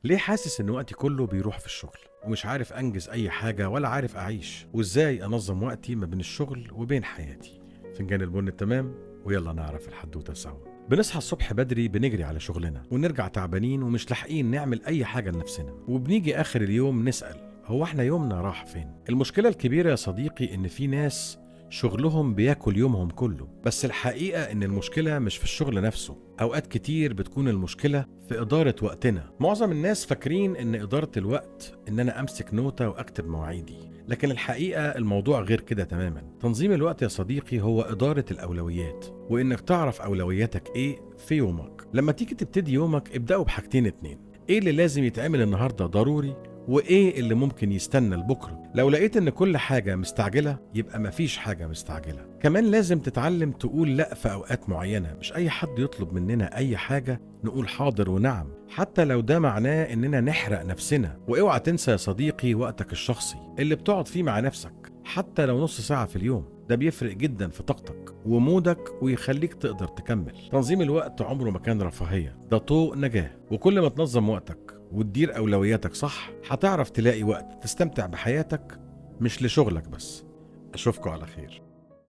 ليه حاسس ان وقتي كله بيروح في الشغل ومش عارف انجز اي حاجة ولا عارف اعيش؟ وازاي انظم وقتي ما بين الشغل وبين حياتي؟ فنجان البن التمام، ويلا نعرف الحدوتة سوا. بنصحى الصبح بدري، بنجري على شغلنا ونرجع تعبانين ومش لاحقين نعمل اي حاجة لنفسنا، وبنيجي اخر اليوم نسأل هو احنا يومنا راح فين؟ المشكلة الكبيرة يا صديقي ان في ناس شغلهم بياكل يومهم كله، بس الحقيقة إن المشكلة مش في الشغل نفسه. أوقات كتير بتكون المشكلة في إدارة وقتنا. معظم الناس فاكرين إن إدارة الوقت إن أنا أمسك نوتة وأكتب مواعيدي، لكن الحقيقة الموضوع غير كده تماما. تنظيم الوقت يا صديقي هو إدارة الأولويات، وإنك تعرف أولوياتك إيه في يومك. لما تيجي تبتدي يومك ابدأوا بحاجتين اتنين: إيه اللي لازم يتعمل النهاردة ضروري، وإيه اللي ممكن يستنى لبكرة. لو لقيت إن كل حاجة مستعجلة يبقى مفيش حاجة مستعجلة. كمان لازم تتعلم تقول لأ في أوقات معينة. مش أي حد يطلب مننا أي حاجة نقول حاضر ونعم، حتى لو ده معناه إننا نحرق نفسنا. وإوعى تنسى يا صديقي وقتك الشخصي اللي بتقعد فيه مع نفسك، حتى لو نص ساعة في اليوم، ده بيفرق جدا في طاقتك ومودك ويخليك تقدر تكمل. تنظيم الوقت عمره ما كان رفاهية، ده طوق نجاة. وكل ما تنظم وقتك وتدير أولوياتك صح، هتعرف تلاقي وقت تستمتع بحياتك، مش لشغلك بس. أشوفكوا على خير.